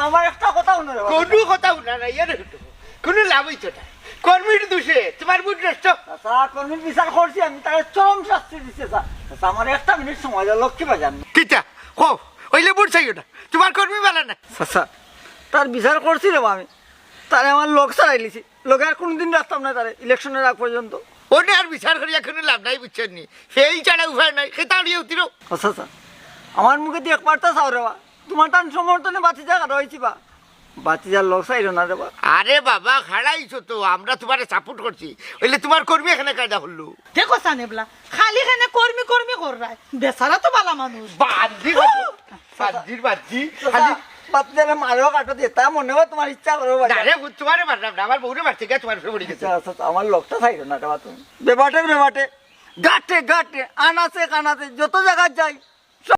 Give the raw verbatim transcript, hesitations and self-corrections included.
আমার একটা কথা হুনো রে বাবা। কুনু কথা হুনা নাই, ইয়ারে হুনো। কুনু লাভ অইতো না। কর্মীর দোষে তুমার ভোট নষ্ট। চাচা, কর্মীর বিচার করছি আমি, তারে চরম শাস্তি দিছি চাচা। চাচা, আমার একটা মিনিট সময় দেও, লক্ষ্মী বাজার। কিতা? কও, অইলে ভোট চাইও না। তুমার কর্মী বালা না। চাচা, তার বিচার করছি রে বা আমি। তারে আমার লগ ছাড়াইলিছি। লগে আর কুনুদিন রাখতাম না তারে, ইলেকশনের আগ পর্যন্ত। অনে আর বিচার করিয়া কুনু লাভ নাই, বুঝছো নি? ফেইল ছাড়া উপায় নাই, খেতা উড়িয়ে উতিরো। ও চাচা, আমার মুখেদি একবারতা চাও রে বা, তুমার তান সমর্থনে ভাতিজা খাড়া অইছি বা। ভাতিজার লগ ছাড়ো না রে বা। আরে বাবা, খাড়া অইছো তো, আমরা তুমারে সাপোর্ট করছি। অইলে তুমার কর্মী এখানে কায়দা করলো। দেখো সানেবলা, খালি খানে কর্মী কর্মী কররায়। বেচারা তো বালা মানুষ। বান্দি বান্দি, বান্দির বান্দি। চাচা, খালি ভাতিজারে মারো কাটো দে, তা মনে অয় তুমার ইচ্ছা করো বা। আরে, তুমারে মারলাম না, আমার বউরে মারতে গিয়া তুমার উপরে পড়ি গেছে। আচ্ছা, আচ্ছা, আচ্ছা, আমার লগটা ছাড়ো না রে বা তুমি। বেবাটে বেবাটে, ঘাটে ঘাটে, আনাচে কানাচে, যত জাগাত যাই,